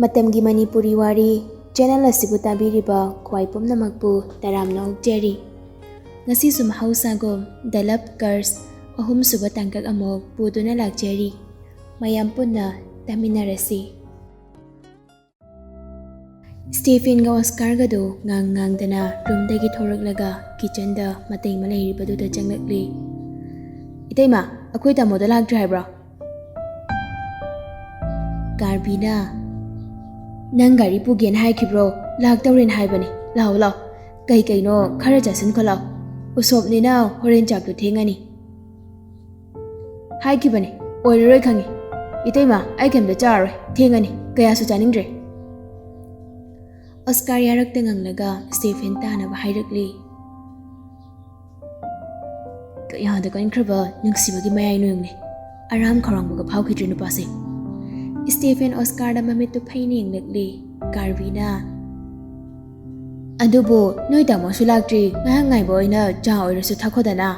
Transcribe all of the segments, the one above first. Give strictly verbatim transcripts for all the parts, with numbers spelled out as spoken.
ꯃꯇꯝꯒꯤ ꯃꯅꯤꯄꯨꯔꯤ ꯋꯥꯔꯤ ꯆꯦꯅꯦꯜ ꯑꯁꯤꯕꯨ ꯇꯥꯕꯤꯔꯤꯕ ꯈ꯭ꯋꯥꯏ ꯄꯨꯝꯅꯃꯛꯄꯨ ꯇꯔꯥꯝꯅ ꯑꯣꯛꯆꯔꯤ꯫ ꯉꯁꯤꯁꯨ ꯃꯍꯧꯁꯥꯒꯨꯝ The Love Curse ꯑꯍꯨꯝꯁꯨꯕ ꯇꯥꯡꯀꯛ ꯑꯃꯨꯛ ꯄꯨꯗꯨꯅ ꯂꯥꯛꯆꯔꯤ꯫ ꯃꯌꯥꯝ ꯄꯨꯟꯅ ꯇꯥꯃꯤꯟꯅꯔꯁꯤ꯫ ꯁ꯭ꯇꯦꯐꯦꯟꯒ ꯑꯣꯁꯀꯥꯔꯒꯗꯨ ꯉꯥꯡ ꯉꯥꯡꯗꯅ ꯔꯨꯝꯗꯒꯤ ꯊꯣꯔꯛꯂꯒ ꯀꯤꯆꯟꯗ ꯃꯇꯩꯃ ꯂꯩꯔꯤꯕꯗꯨꯗ ꯆꯪꯂꯛꯂꯤ꯫ "ꯏꯇꯩꯃ, ꯑꯩꯈꯣꯏ ꯇꯥꯃꯣꯗꯣ ꯂꯥꯛꯇ꯭ꯔꯤ ꯍꯥꯏꯕ꯭ꯔꯣ?" ꯒꯥꯔꯕꯤꯅ, "ꯅꯪ ꯒꯥꯔꯤ ꯄꯨꯒꯦꯅ ꯍꯥꯏꯈꯤꯕ꯭ꯔꯣ? ꯂꯥꯛꯇꯧꯔꯦꯅ ꯍꯥꯏꯕꯅꯦ꯫ ꯂꯥꯛꯑꯣ, ꯂꯥꯛꯑꯣ꯫ ꯀꯩ ꯀꯩꯅꯣ ꯈꯔ ꯆꯥꯁꯤꯟꯈꯣ, ꯂꯥꯛꯑꯣ꯫ ꯎꯁꯣꯞꯅꯤꯅ ꯍꯣꯔꯦꯟ ꯆꯥꯛꯇꯣ ꯊꯦꯡꯉꯅꯤ꯫" "ꯍꯥꯏꯈꯤꯕꯅꯦ, ꯑꯣꯏꯔꯔꯣꯏ ꯈꯪꯉꯤ꯫ ꯏꯇꯩꯃ, ꯑꯩ ꯀꯩꯝꯇ ꯆꯥꯔꯔꯣꯏ, ꯊꯦꯡꯉꯅꯤ, ꯀꯌꯥꯁꯨ ꯆꯥꯅꯤꯡꯗ꯭ꯔꯦ꯫" ꯑꯣꯁꯀꯥꯔ ꯌꯥꯔꯛꯇ ꯉꯪꯂꯒ ꯁ꯭ꯇꯦꯐꯦꯟ ꯇꯥꯅꯕ ꯍꯥꯏꯔꯛꯂꯤ꯫ ꯀꯌꯥꯗ ꯀꯟꯈ꯭ꯔꯕ ꯅꯨꯡꯁꯤꯕꯒꯤ ꯃꯌꯥꯏ ꯅꯣꯡꯅꯦ, ꯑꯔꯥꯝ ꯈꯧꯔꯥꯡꯕꯒ ꯐꯥꯎꯈꯤꯗ꯭ꯔꯦ ꯅꯨꯄꯥꯁꯦ꯫ ꯁ꯭ꯇꯦꯐꯦꯟ ꯑꯣꯁꯀꯥꯔꯗ ꯃꯃꯤꯠꯇꯨ ꯐꯩꯅ ꯌꯦꯡꯂꯛꯂꯤ꯫ ꯒꯥꯔꯕꯤꯅ, "ꯑꯗꯨꯕꯨ ꯅꯣꯏ ꯇꯥꯃꯣꯁꯨ ꯂꯥꯛꯇ꯭ꯔꯤ, ꯉꯥꯏꯍꯥꯛ ꯉꯥꯏꯕ ꯑꯣꯏꯅ ꯆꯥ ꯑꯣꯏꯔꯁꯨ ꯊꯛꯈꯣꯗꯅ꯫"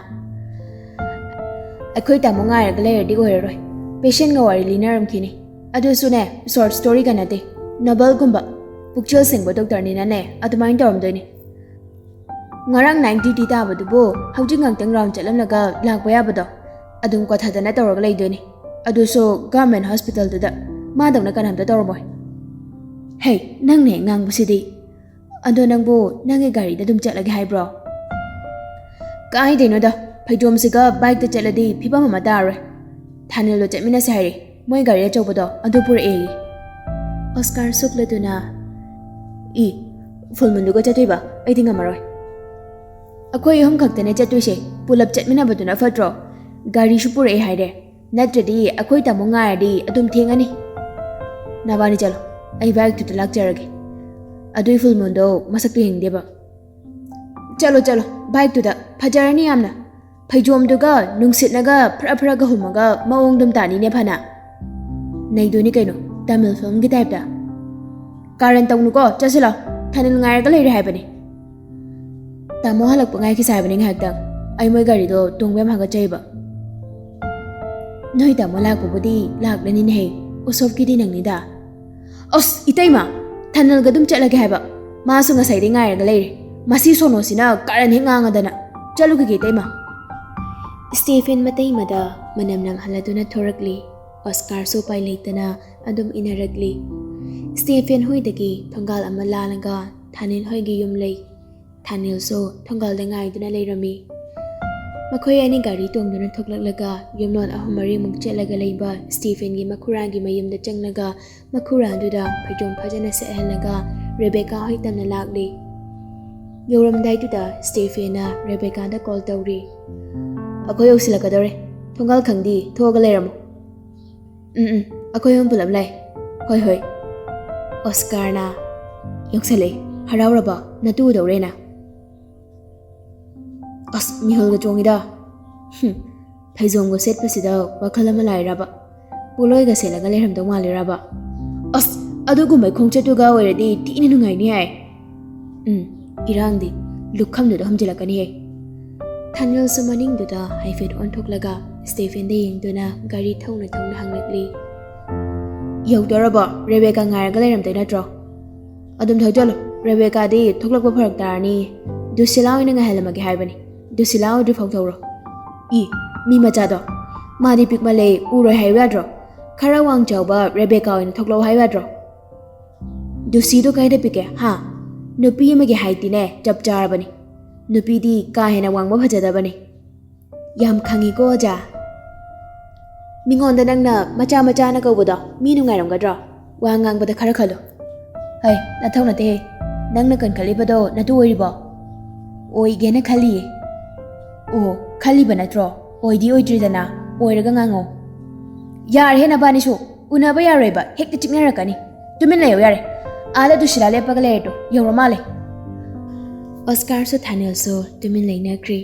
"ꯑꯩꯈꯣꯏ ꯇꯥꯃꯣ ꯉꯥꯏꯔꯒ ꯂꯩꯔꯗꯤ ꯑꯣꯏꯔꯔꯣꯏ꯫ ꯄꯦꯁꯦꯟꯒ ꯋꯥꯔꯤ ꯂꯤꯅꯔꯝꯈꯤꯅꯤ꯫ ꯑꯗꯨꯁꯨꯅꯦ, ꯁꯣꯔꯠ ꯁ꯭ꯇꯣꯔꯤꯒ ꯅꯠꯇꯦ, ꯅꯣꯕꯦꯜꯒꯨꯝꯕ꯫ ꯄꯨꯛꯆꯦꯜ ꯁꯦꯡꯕ ꯗꯣꯛꯇꯔꯅꯤꯅꯅꯦ, ꯑꯗꯨꯃꯥꯏꯅ ꯇꯧꯔꯝꯗꯣꯏꯅꯤ꯫ ꯉꯔꯥꯡ ꯅꯥꯏꯠ ꯗ꯭ꯌꯨꯇꯤ ꯇꯥꯕꯗꯨꯕꯨ ꯍꯧꯖꯤꯛ ꯉꯥꯛꯇꯪ ꯔꯥꯎꯟ ꯆꯠꯂꯝꯂꯒ ꯂꯥꯛꯄ ꯌꯥꯕꯗꯣ, ꯑꯗꯨꯝ ꯀ꯭ꯋꯥꯊꯥꯗꯅ ꯇꯧꯔꯒ ꯂꯩꯗꯣꯏꯅꯤ꯫ ꯑꯗꯨꯁꯨ ꯒꯚꯔꯟꯃꯦꯟꯠ ꯍꯣꯁꯄꯤꯇꯥꯜꯗꯨꯗ꯫ ꯃꯥꯗꯧꯅ ꯀꯅꯥꯝꯇ ꯇꯧꯔꯝꯃꯣꯏ꯫ ꯍꯦ, ꯅꯪꯅꯦ ꯉꯥꯡꯕꯁꯤꯗꯤ꯫ ꯑꯗꯣ ꯅꯪꯕꯨ ꯅꯪꯒꯤ ꯒꯥꯔꯤꯗ ꯑꯗꯨꯝ ꯆꯠꯂꯒꯦ ꯍꯥꯏꯕ꯭ꯔꯣ?" "ꯀꯥꯏꯗꯩꯅꯣꯗ, ꯐꯩꯖꯣꯝꯁꯤꯒ ꯕꯥꯏꯛꯇ ꯆꯠꯂꯗꯤ ꯐꯤꯕꯝ ꯑꯃ ꯇꯥꯔꯣꯏ꯫ ꯊꯥꯅꯤꯜꯗꯣ ꯆꯠꯃꯤꯟꯅꯁꯦ ꯍꯥꯏꯔꯦ, ꯃꯣꯏ ꯒꯥꯔꯤ ꯑꯆꯧꯕꯗꯣ ꯑꯗꯨ ꯄꯨꯔꯛꯑꯦꯌꯦ꯫" ꯑꯣꯁꯀꯥꯔ ꯁꯨꯛꯂꯗꯨꯅ, "ꯏ, ꯐꯨꯜ ꯃꯨꯟꯗꯨꯒ ꯆꯠꯇꯣꯏꯕ? ꯑꯩꯗꯤ ꯉꯝꯃꯔꯣꯏ꯫ ꯑꯩꯈꯣꯏ ꯑꯍꯨꯝ ꯈꯛꯇꯅꯦ ꯆꯠꯇꯣꯏꯁꯦ, ꯄꯨꯂꯞ ꯆꯠꯃꯤꯟꯅꯕꯗꯨꯅ ꯐꯠꯇ꯭ꯔꯣ? ꯒꯥꯔꯤꯁꯨ ꯄꯨꯔꯛꯑꯦ ꯍꯥꯏꯔꯦ, ꯅꯠꯇ꯭ꯔꯗꯤ ꯑꯩꯈꯣꯏ ꯇꯥꯃꯣ ꯉꯥꯏꯔꯗꯤ ꯑꯗꯨꯝ ꯊꯦꯡꯉꯅꯤ꯫ ꯅꯕꯥꯅꯤ ꯆꯠꯂꯣ, ꯑꯩ ꯕꯥꯏꯛꯇꯨꯗ ꯂꯥꯛꯆꯔꯒꯦ꯫ ꯑꯗꯨꯏ ꯐꯨꯜ ꯃꯨꯟꯗꯣ ꯃꯁꯛꯇꯨ ꯌꯦꯡꯅꯤꯡꯗꯦꯕ꯫" "ꯆꯠꯂꯣ, ꯆꯠꯂꯣ, ꯕꯥꯏꯛꯇꯨꯗ꯫ ꯐꯖꯔꯅꯤ ꯌꯥꯝꯅ꯫ ꯐꯩꯖꯣꯝꯗꯨꯒ ꯅꯨꯡꯁꯤꯠꯅꯒ ꯐꯔ ꯐꯔꯒ ꯍꯨꯝꯃꯒ ꯃꯑꯣꯡꯗꯨꯝ ꯇꯥꯅꯤꯅꯦ ꯐꯅ꯫ ꯅꯩꯗꯣꯏꯅꯤ ꯀꯩꯅꯣ, ꯇꯥꯃꯤꯜ ꯐꯤꯂꯝꯒꯤ ꯇꯥꯏꯞꯇ꯫ ꯀꯥꯔꯟ ꯇꯧꯅꯨꯀꯣ, ꯆꯠꯁꯤꯜꯂꯣ꯫ ꯊꯥꯅꯤꯜ ꯉꯥꯏꯔꯒ ꯂꯩꯔꯦ ꯍꯥꯏꯕꯅꯦ꯫" "ꯇꯥꯃꯣ ꯍꯜꯂꯛꯄ ꯉꯥꯏꯈꯤꯁꯦ ꯍꯥꯏꯕꯅꯦ ꯉꯥꯏꯍꯥꯛꯇꯪ꯫ ꯑꯩ ꯃꯣꯏ ꯒꯥꯔꯤꯗꯣ ꯇꯣꯡꯕ ꯌꯥꯝ ꯍꯥꯒꯠꯆꯩꯕ꯫" "ꯅꯣꯏ ꯇꯥꯃꯣ ꯂꯥꯛꯄꯕꯨꯗꯤ ꯂꯥꯛꯂꯅꯤꯅꯦꯍꯦ, ꯎꯁꯣꯞꯀꯤꯗꯤ ꯅꯪꯅꯤꯗ꯫ ꯑꯁ, ꯏꯇꯩꯃ, ꯊꯥꯅꯦꯜꯒ ꯑꯗꯨꯝ ꯆꯠꯂꯒꯦ ꯍꯥꯏꯕ꯫ ꯃꯥꯁꯨ ꯉꯁꯥꯏꯗꯩ ꯉꯥꯏꯔꯒ ꯂꯩꯔꯦ꯫ ꯃꯁꯤ ꯁꯣꯅꯣꯁꯤꯅ ꯀꯥꯔꯟ ꯍꯦꯛ ꯉꯥꯡꯉꯗꯅ꯫ ꯆꯠꯂꯨꯈꯤꯒꯦ, ꯏꯇꯩꯃ꯫ ꯁ꯭ꯇꯦꯐꯦꯟ ꯃꯇꯩꯃꯗ ꯃꯅꯝ ꯅꯝꯍꯜꯂꯗꯨꯅ ꯊꯣꯔꯛꯂꯤ꯫ ꯑꯣꯁꯀꯥꯔꯁꯨ ꯎꯄꯥꯏ ꯂꯩꯇꯅ ꯑꯗꯨꯝ ꯏꯟꯅꯔꯛꯂꯤ꯫ ꯁ꯭ꯇꯦꯐꯦꯟ ꯍꯣꯏꯗꯒꯤ ꯊꯣꯡꯒꯥꯜ ꯑꯃ ꯂꯥꯜꯂꯒ ꯊꯥꯅꯦꯜ ꯍꯣꯏꯒꯤ ꯌꯨꯝ ꯂꯩ꯫ ꯊꯥꯅꯦꯜꯁꯨ ꯊꯣꯡꯒꯥꯜꯗ ꯉꯥꯏꯗꯨꯅ ꯂꯩꯔꯝꯃꯤ꯫ ꯃꯈꯣꯏ ꯑꯅꯤ ꯒꯥꯔꯤ ꯇꯣꯡꯗꯨꯅ ꯊꯣꯛꯂꯛꯂꯒ ꯌꯨꯝꯂꯣꯟ ꯑꯍꯨꯝ ꯃꯔꯤꯃꯨꯛ ꯆꯠꯂꯒ ꯂꯩꯕ ꯁ꯭ꯇꯦꯐꯦꯟꯒꯤ ꯃꯈꯨꯔꯥꯒꯤ ꯃꯌꯨꯝꯗ ꯆꯪꯂꯒ ꯃꯈꯨꯔꯥꯗꯨꯗ ꯐꯩꯖꯣꯝ ꯐꯖꯅ ꯁꯦꯠꯍꯜꯂꯒ ꯔꯦꯕꯦꯀꯥ ꯍꯣꯏ ꯇꯝꯅ ꯂꯥꯛꯂꯤ꯫ ꯌꯧꯔꯝꯗꯥꯏꯗꯨꯗ ꯁ꯭ꯇꯦꯐꯦꯟꯅ ꯔꯦꯕꯦꯀꯥꯗ ꯀꯣꯜ ꯇꯧꯔꯤ꯫ "ꯑꯩꯈꯣꯏ ꯌꯧꯁꯤꯜꯂꯛꯀꯗꯧꯔꯦ꯫ ꯊꯣꯡꯒꯥꯜ ꯈꯪꯗꯤ ꯊꯣꯛꯑꯒ ꯂꯩꯔꯝꯃꯣ꯫" "ꯎꯝ, ꯎꯝ, ꯑꯩꯈꯣꯏ ꯑꯍꯨꯝ ꯄꯨꯂꯞ ꯂꯥꯛꯑꯦ꯫" "ꯍꯣꯏ, ꯍꯣꯏ꯫" ꯑꯣꯁꯀꯥꯔꯅ, "ꯌꯧꯁꯜꯂꯛꯑꯦ꯫ ꯍꯔꯥꯎꯔꯕꯣ? ꯅꯇꯨ ꯎꯗꯧꯔꯦꯅ?" "ꯑꯁ, ꯃꯤꯍꯨꯜꯒ ꯆꯣꯡꯉꯤꯗ꯫" "ꯍꯨꯝ, ꯐꯩꯖꯣꯝꯒ ꯁꯦꯠꯄꯁꯤꯗ ꯋꯥꯈꯜ ꯑꯃ ꯂꯥꯛꯏꯔꯕ? ꯄꯣꯂꯣꯏꯒ ꯁꯦꯠꯂꯒ ꯂꯩꯔꯝꯗꯧ ꯃꯥꯜꯂꯤꯔꯕ?" "ꯑꯁ, ꯑꯗꯨꯒꯨꯝꯕ ꯈꯣꯡꯆꯠꯇꯨꯒ ꯑꯣꯏꯔꯗꯤ ꯊꯤꯅ ꯅꯨꯡꯉꯥꯏꯅꯤ ꯍꯥꯏ꯫" "ꯎꯝ, ꯏꯔꯥꯡꯗꯤ ꯂꯨꯈꯝꯗꯨꯗ ꯍꯨꯝꯖꯤꯜꯂꯛꯀꯅꯤꯍꯦ꯫" ꯊꯥꯅꯦꯜꯁꯨ ꯃꯅꯤꯡꯗꯨꯗ ꯍꯥꯏꯐꯦꯠ ꯑꯣꯟꯊꯣꯛꯂꯒ ꯁ꯭ꯇꯦꯐꯦꯟꯗ ꯌꯦꯡꯗꯨꯅ ꯒꯥꯔꯤ ꯊꯧꯅ ꯊꯧꯅ ꯍꯪꯂꯛꯂꯤ꯫ "ꯌꯧꯗꯧꯔꯕꯣ? ꯔꯦꯕꯦꯀꯥ ꯉꯥꯏꯔꯒ ꯂꯩꯔꯝꯗꯣꯏ ꯅꯠꯇ꯭ꯔꯣ?" "ꯑꯗꯨꯝ ꯊꯧꯖꯜꯂꯨ꯫ ꯔꯦꯕꯦꯀꯥꯗꯤ ꯊꯣꯛꯂꯛꯄ ꯐꯔꯛ ꯇꯥꯔꯅꯤ꯫ ꯗꯨꯁꯤꯂꯥ ꯑꯣꯏꯅ ꯉꯥꯏꯍꯜꯂꯝꯃꯒꯦ ꯍꯥꯏꯕꯅꯤ꯫ ꯗꯨꯁꯤꯂꯥ ꯎꯗ꯭ꯔꯤꯐꯥꯎ ꯊꯧꯔꯣ꯫" "ꯏ, ꯃꯤ ꯃꯆꯥꯗꯣ꯫ ꯃꯥꯗꯤ ꯄꯤꯛꯃꯜꯂꯦ, ꯎꯔꯣꯏ ꯍꯥꯏꯌꯨ ꯌꯥꯗ꯭ꯔꯣ? ꯈꯔ ꯋꯥꯡ ꯆꯥꯎꯕ ꯔꯦꯕꯦꯀꯥ ꯑꯣꯏꯅ ꯊꯣꯛꯂꯛꯑꯣ ꯍꯥꯏꯌꯨ ꯌꯥꯗ꯭ꯔꯣ?" "ꯗꯨꯁꯤꯗꯣ ꯀꯥꯏꯗ ꯄꯤꯛꯀꯦ, ꯍꯥ? ꯅꯨꯄꯤ ꯑꯃꯒꯤ ꯍꯥꯏꯠꯇꯤꯅꯦ ꯆꯞ ꯆꯥꯔꯕꯅꯤ꯫ ꯅꯨꯄꯤꯗꯤ ꯀꯥ ꯍꯦꯟꯅ ꯋꯥꯡꯕ ꯐꯖꯗꯕꯅꯤ꯫" "ꯌꯥꯝ ꯈꯪꯉꯤꯀꯣ, ꯑꯣꯖꯥ꯫ ꯃꯤꯉꯣꯟꯗ ꯅꯪꯅ ꯃꯆꯥ ꯃꯆꯥꯅ ꯀꯧꯕꯗꯣ ꯃꯤ ꯅꯨꯡꯉꯥꯏꯔꯝꯒꯗ꯭ꯔꯣ? ꯋꯥ ꯉꯥꯡꯕꯗ ꯈꯔ ꯈꯜꯂꯨ꯫" "ꯍꯩ, ꯅꯊꯧ ꯅꯠꯇꯦꯍꯦ꯫ ꯅꯪꯅ ꯀꯟꯈꯠꯂꯤꯕꯗꯣ ꯅꯇꯨ ꯑꯣꯏꯔꯤꯕꯣ?" "ꯑꯣꯏꯒꯦꯅ ꯈꯜꯂꯤꯌꯦ꯫" "ꯑꯣ, ꯈꯜꯂꯤꯕ ꯅꯠꯇ꯭ꯔꯣ? ꯑꯣꯏꯗꯤ ꯑꯣꯏꯗ꯭ꯔꯤꯗꯅ, ꯑꯣꯏꯔꯒ ꯉꯥꯡꯉꯣ꯫" "ꯌꯥꯔꯦꯍꯦ ꯅꯕꯥꯅꯤꯁꯨ, ꯎꯅꯕ ꯌꯥꯔꯣꯏꯕ, ꯍꯦꯛꯇ ꯆꯤꯛꯅꯔꯛꯀꯅꯤ꯫ ꯇꯨꯃꯤꯟ ꯂꯩꯌꯣ ꯌꯥꯔꯦ꯫ ꯑꯥꯗ ꯗꯨꯁꯤꯂꯥ ꯂꯦꯞꯄꯒ ꯂꯩꯔꯦꯗꯣ, ꯌꯧꯔ ꯃꯥꯜꯂꯦ꯫" ꯑꯣꯁꯀꯥꯔꯁꯨ ꯊꯥꯅꯦꯜꯁꯨ ꯇꯨꯃꯤꯟ ꯂꯩꯅꯈ꯭ꯔꯦ꯫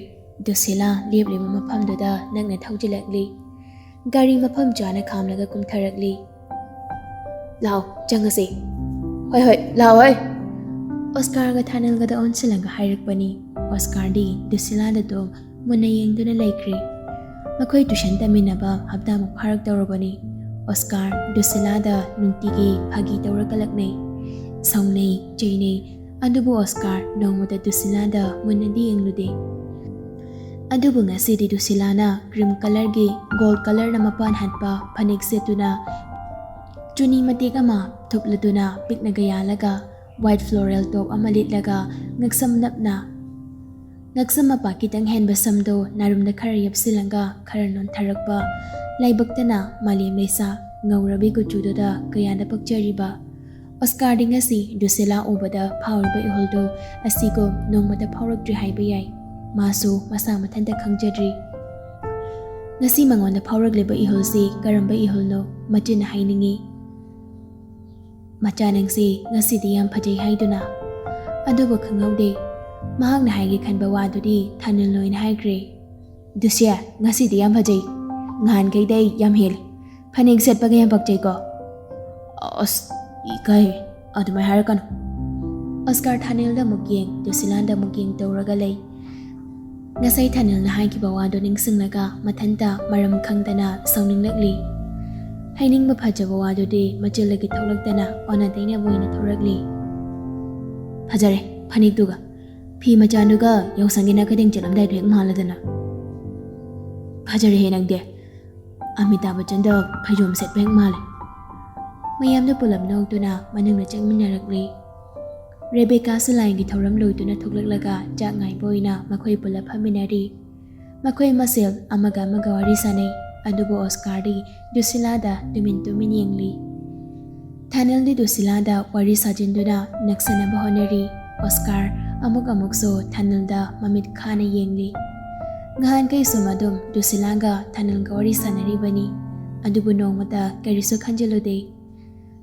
ꯗꯨꯁꯤꯂꯥ ꯂꯦꯞꯂꯤꯕ ꯃꯐꯝꯗꯨꯗ ꯅꯛꯅ ꯊꯧꯖꯤꯜꯂꯛꯂꯤ꯫ ꯒꯥꯔꯤ ꯃꯐꯝ ꯆꯥꯅ ꯈꯥꯝꯂꯒ ꯀꯨꯝꯊꯔꯛꯂꯤ꯫ "ꯂꯥꯛꯑꯣ, ꯆꯪꯉꯁꯦ꯫" "ꯍꯣꯏ, ꯍꯣꯏ, ꯂꯥꯛꯑꯣ ꯍꯣꯏ꯫" ꯑꯣꯁꯀꯥꯔꯒ ꯊꯥꯅꯦꯜꯒꯗ ꯑꯣꯟꯁꯤꯜꯂꯒ ꯍꯥꯏꯔꯛꯄꯅꯤ꯫ ꯑꯣꯁꯀꯥꯔꯗꯤ ꯗꯨꯁꯤꯂꯥꯗꯗꯣ ꯃꯨꯟꯅ ꯌꯦꯡꯗꯨꯅ ꯂꯩꯈ꯭ꯔꯦ꯫ ꯃꯈꯣꯏ ꯇ꯭ꯌꯨꯁꯟ ꯇꯝꯃꯤꯟꯅꯕ ꯍꯞꯇꯥꯃꯨꯛ ꯐꯥꯔꯛꯇꯧꯔꯕꯅꯤ꯫ ꯑꯣꯁꯀꯥꯔ ꯗꯨꯁꯤꯂꯥꯗ ꯅꯨꯡꯇꯤꯒꯤ ꯐꯥꯒꯤ ꯇꯧꯔꯒ ꯂꯛꯅꯩ꯫ ꯁꯥꯎꯅꯩ, ꯆꯩꯅꯩ, ꯑꯗꯨꯕꯨ ꯑꯣꯁꯀꯥꯔ ꯅꯣꯡꯃꯇ ꯗꯨꯁꯤꯂꯥꯗ ꯃꯨꯟꯅꯗꯤ ꯌꯦꯡꯂꯨꯗꯦ꯫ ꯑꯗꯨꯕꯨ ꯉꯁꯤꯗꯤ ꯗꯨꯁꯤꯂꯥꯅ ꯀ꯭ꯔꯤꯝ ꯀꯂꯔꯒꯤ ꯒꯣꯜ ꯀꯂꯔꯅ ꯃꯄꯥꯟ ꯍꯠꯄ ꯐꯅꯦꯛ ꯁꯦꯠꯇꯨꯅ, ꯆꯨꯅꯤ ꯃꯇꯦꯛ ꯑꯃ ꯊꯨꯞꯂꯗꯨꯅ ꯄꯤꯛꯅꯒ ꯌꯥꯜꯂꯒ, ꯋꯥꯏꯠ ꯐ꯭ꯂꯣꯔꯦꯜ ꯇꯣꯞ ꯑꯃ ꯂꯤꯠꯂꯒ, ꯉꯛꯁꯝ ꯅꯞꯅ, ꯉꯛꯁꯝ ꯃꯄꯥ ꯈꯤꯇꯪ ꯍꯦꯟꯕ ꯁꯝꯗꯣ ꯅꯥꯔꯨꯝꯗ ꯈꯔ ꯌꯦꯞꯁꯤꯜꯂꯒ ꯈꯔ ꯅꯣꯟꯊꯔꯛꯄ, ꯂꯥꯏꯕꯛꯇꯅ ꯃꯥꯂꯦꯝ ꯂꯩꯁꯥ ꯉꯧꯔꯕꯤ ꯀꯨꯆꯨꯗꯨꯗ ꯀꯌꯥꯗ ꯄꯛꯆꯔꯤꯕ꯫ ꯑꯣꯁꯀꯥꯔꯗꯤ ꯉꯁꯤ ꯗꯨꯁꯤꯂꯥ ꯎꯕꯗ ꯐꯥꯎꯔꯤꯕ ꯏꯍꯨꯜꯗꯨ ꯑꯁꯤꯒꯨꯝ ꯅꯣꯡꯃꯇ ꯐꯥꯎꯔꯛꯇ꯭ꯔꯤ ꯍꯥꯏꯕ ꯌꯥꯏ꯫ ꯃꯥꯁꯨ ꯃꯁꯥ ꯃꯊꯟꯇ ꯈꯪꯖꯗ꯭ꯔꯤ꯫ ꯉꯁꯤ ꯃꯉꯣꯟꯗ ꯐꯥꯎꯔꯛꯂꯤꯕ ꯏꯍꯨꯜꯁꯤ ꯀꯔꯝꯕ ꯏꯍꯨꯜꯅꯣ? ꯃꯆꯤꯟꯅ ꯍꯥꯏꯅꯤꯡꯏ, "ꯃꯆꯥ, ꯅꯪꯁꯤ ꯉꯁꯤꯗꯤ ꯌꯥꯝ ꯐꯖꯩ" ꯍꯥꯏꯗꯨꯅ꯫ ꯑꯗꯨꯕꯨ ꯈꯪꯍꯧꯗꯦ, ꯃꯍꯥꯛꯅ ꯍꯥꯏꯒꯦ ꯈꯟꯕ ꯋꯥꯗꯨꯗꯤ ꯊꯥꯅꯤꯜꯅ ꯑꯣꯏꯅ ꯍꯥꯏꯈ꯭ꯔꯦ꯫ "ꯗꯨꯁꯤꯌꯥ, ꯉꯁꯤꯗꯤ ꯌꯥꯝ ꯐꯖꯩ꯫ ꯅꯍꯥꯟꯈꯩꯗꯩ ꯌꯥꯝ ꯍꯦꯜꯂꯤ꯫ ꯐꯅꯦꯛ ꯁꯦꯠꯄꯒ ꯌꯥꯝ ꯄꯛꯆꯩꯀꯣ꯫" "ꯑꯁ, ꯏꯀꯥꯏ, ꯑꯗꯨꯃꯥꯏ ꯍꯥꯏꯔꯛꯀꯅꯨ꯫" ꯑꯣꯁꯀꯥꯔ ꯊꯥꯅꯤꯜꯗ ꯑꯃꯨꯛ ꯌꯦꯡ, ꯗꯨꯁꯤꯂꯥꯗ ꯑꯃꯨꯛ ꯌꯦꯡ ꯇꯧꯔꯒ ꯂꯩ꯫ ꯉꯁꯥꯏ ꯊꯥꯅꯤꯜꯅ ꯍꯥꯏꯈꯤꯕ ꯋꯥꯗꯨ ꯅꯤꯡꯁꯤꯡꯂꯒ ꯃꯊꯟꯇ ꯃꯔꯝ ꯈꯪꯗꯅ ꯁꯥꯎꯅꯤꯡꯂꯛꯂꯤ꯫ ꯍꯥꯏꯅꯤꯡꯕ ꯐꯖꯕ ꯋꯥꯗꯨꯗꯤ ꯃꯆꯤꯜꯗꯒꯤ ꯊꯣꯛꯂꯛꯇꯅ ꯑꯣꯟꯅ ꯇꯩꯅꯕ ꯑꯣꯏꯅ ꯊꯣꯔꯛꯂꯤ꯫ "ꯐꯖꯔꯦ, ꯐꯅꯦꯛꯇꯨꯒ ꯐꯤ ꯃꯆꯥꯗꯨꯒ ꯌꯥꯎꯁꯪꯒꯤ ꯅꯥꯀꯗꯦꯡ ꯆꯠꯂꯝꯗꯥꯏꯗꯨ ꯍꯦꯛ ꯃꯥꯜꯂꯗꯅ꯫ ꯐꯖꯔꯦꯍꯦ ꯅꯪꯗꯤ꯫ ꯑꯃꯤꯇꯥꯕ ꯕꯆꯟꯗ ꯐꯩꯖꯣꯝ ꯁꯦꯠꯄ ꯍꯦꯛ ꯃꯥꯜꯂꯦ꯫" ꯃꯌꯥꯝꯗꯨ ꯄꯨꯂꯞ ꯅꯣꯛꯇꯨꯅ ꯃꯅꯨꯡꯗ ꯆꯪꯃꯤꯟꯅꯔꯛꯂꯤ꯫ ꯔꯦꯕꯦꯀꯥꯁꯨ ꯂꯥꯏꯒꯤ ꯊꯧꯔꯝ ꯂꯣꯏꯗꯨꯅ ꯊꯣꯛꯂꯛꯂꯒ ꯆꯥꯛ ꯉꯥꯏꯕ ꯑꯣꯏꯅ ꯃꯈꯣꯏ ꯄꯨꯂꯞ ꯐꯝꯃꯤꯟꯅꯔꯤ꯫ ꯃꯈꯣꯏ ꯃꯁꯦꯜ ꯑꯃꯒ ꯑꯃꯒ ꯋꯥꯔꯤ ꯁꯥꯅꯩ, ꯑꯗꯨꯕꯨ ꯑꯣꯁꯀꯥꯔꯗꯤ ꯗꯨꯁꯤꯂꯥꯗ ꯇꯨꯃꯤꯟ ꯇꯨꯃꯤꯟ ꯌꯦꯡꯂꯤ꯫ ꯊꯥꯅꯤꯜꯗꯤ ꯗꯨꯁꯤꯂꯥꯗ ꯋꯥꯔꯤ ꯁꯥꯖꯤꯟꯗꯨꯅ ꯅꯛꯁꯟꯅꯕ ꯍꯣꯠꯅꯔꯤ꯫ ꯑꯣꯁꯀꯥꯔ ꯑꯃꯨꯛ ꯑꯃꯨꯛꯁꯨ ꯊꯥꯅꯤꯜꯗ ꯃꯃꯤꯠ ꯈꯥꯅ ꯌꯦꯡꯂꯤ꯫ ꯉꯍꯥꯟꯈꯩ ꯁꯨꯝ ꯑꯗꯨꯝ ꯗꯨꯁꯤꯂꯥꯒ ꯊꯥꯅꯤꯜꯒ ꯋꯥꯔꯤ ꯁꯥꯟꯅꯔꯤꯕꯅꯤ, ꯑꯗꯨꯕꯨ ꯅꯣꯡꯃꯇ ꯀꯔꯤꯁꯨ ꯈꯟꯖꯤꯜꯂꯨꯗꯦ꯫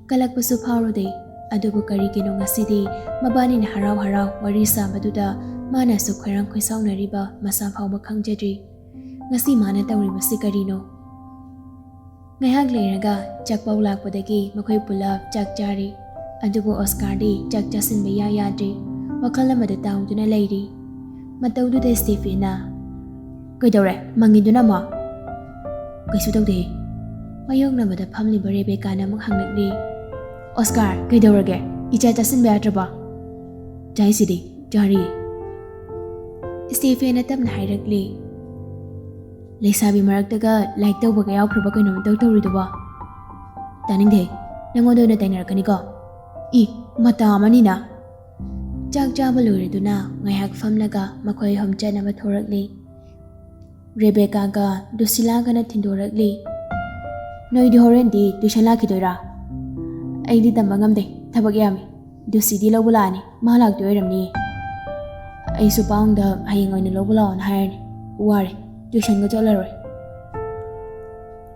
ꯀꯜꯂꯛꯄꯁꯨ ꯐꯥꯎꯔꯨꯗꯦ꯫ ꯑꯗꯨꯕꯨ ꯀꯔꯤꯒꯤꯅꯣ ꯉꯁꯤꯗꯤ ꯃꯕꯥꯅꯤꯅ ꯍꯔꯥꯎ ꯍꯔꯥꯎ ꯋꯥꯔꯤ ꯁꯥꯕꯗꯨꯗ ꯃꯥꯅꯁꯨ ꯈꯣꯏꯔꯥꯡ ꯈꯣꯏꯁꯥꯎꯅꯔꯤꯕ ꯃꯁꯥ ꯐꯥꯎꯕ ꯈꯪꯖꯗ꯭ꯔꯤ꯫ ꯉꯁꯤ ꯃꯥꯅ ꯇꯧꯔꯤꯕꯁꯤ ꯀꯔꯤꯅꯣ? ꯉꯥꯏꯍꯥꯛ ꯂꯩꯔꯒ ꯆꯥꯛꯄꯧ ꯂꯥꯛꯄꯗꯒꯤ ꯃꯈꯣꯏ ꯄꯨꯂꯞ ꯆꯥꯛ ꯆꯥꯔꯤ꯫ ꯑꯗꯨꯕꯨ ꯑꯣꯁꯀꯥꯔꯗꯤ ꯆꯥꯛ ꯆꯥꯁꯤꯟꯕ ꯏꯌꯥ ꯌꯥꯗ꯭ꯔꯤ꯫ ꯋꯥꯈꯜ ꯑꯃꯗ ꯇꯥꯎꯗꯨꯅ ꯂꯩꯔꯤ꯫ ꯃꯇꯧꯗꯨꯗ ꯁ꯭ꯇꯤꯐꯤꯅ, "ꯀꯩꯗꯧꯔꯦ? ꯃꯪꯉꯤꯗꯨꯅ ꯑꯃꯨꯛ?" "ꯀꯩꯁꯨ ꯇꯧꯗꯦꯍꯦ꯫" ꯃꯥꯌꯣꯛꯅꯕꯗ ꯐꯝꯂꯤꯕ ꯔꯦꯕꯦꯀꯥꯅ ꯑꯃꯨꯛ ꯍꯪꯂꯛꯂꯤ, "ꯑꯣꯁꯀꯥꯔ, ꯀꯩꯗꯧꯔꯒꯦ? ꯏꯆꯥ ꯆꯥꯁꯤꯟꯕ ꯌꯥꯗ꯭ꯔꯕꯣ?" "ꯆꯥꯏꯁꯤꯗꯤ, ꯆꯥꯔꯤ꯫" ꯁ꯭ꯇꯦꯐꯦꯟꯅ ꯇꯞꯅ ꯍꯥꯏꯔꯛꯂꯤ, "ꯂꯩꯁꯥꯕꯤ ꯃꯔꯛꯇꯒ ꯂꯥꯏꯛ ꯇꯧꯕꯒ ꯌꯥꯎꯈ꯭ꯔꯕ ꯀꯩꯅꯣꯝ ꯏꯇꯧ ꯇꯧꯔꯤꯗꯨꯕꯣ? ꯇꯥꯅꯤꯡꯗꯦ, ꯅꯪꯉꯣꯟꯗ ꯑꯣꯏꯅ ꯇꯥꯏꯅꯔꯛꯀꯅꯤꯀꯣ꯫ ꯏ, ꯃꯇꯥ ꯑꯃꯅꯤꯅ!" ꯆꯥꯛ ꯆꯥꯕ ꯂꯣꯏꯔꯗꯨꯅ ꯉꯥꯏꯍꯥꯛ ꯐꯝꯂꯒ ꯃꯈꯣꯏ ꯑꯍꯨꯝ ꯆꯠꯅꯕ ꯊꯣꯔꯛꯂꯤ꯫ ꯔꯦꯕꯦꯀꯥꯒ ꯗꯨꯁꯤꯂꯥꯒꯅ ꯊꯤꯟꯗꯣꯔꯛꯂꯤ꯫ "ꯅꯣꯏꯗꯤ ꯍꯣꯔꯦꯟꯗꯤ ꯇ꯭ꯌꯨꯁꯟ ꯂꯥꯛꯈꯤꯗꯣꯏꯔꯥ?" "ꯑꯩꯗꯤ ꯇꯝꯕ ꯉꯝꯗꯦ, ꯊꯕꯛ ꯌꯥꯝꯃꯤ꯫ ꯗꯨꯁꯤꯗꯤ ꯂꯧꯕ ꯂꯥꯛꯑꯅꯤ, ꯃꯥ ꯂꯥꯛꯇꯣꯏ ꯑꯣꯏꯔꯝꯅꯤ꯫ ꯑꯩꯁꯨ ꯄꯥꯎꯗ ꯍꯌꯦꯡ ꯑꯣꯏꯅ ꯂꯧꯕ ꯂꯥꯛꯑꯣꯅ ꯍꯥꯏꯔꯅꯤ꯫ ꯋꯥꯔꯦ, ꯇ꯭ꯌꯨꯁꯟꯒ ꯆꯠꯂꯔꯣꯏ꯫"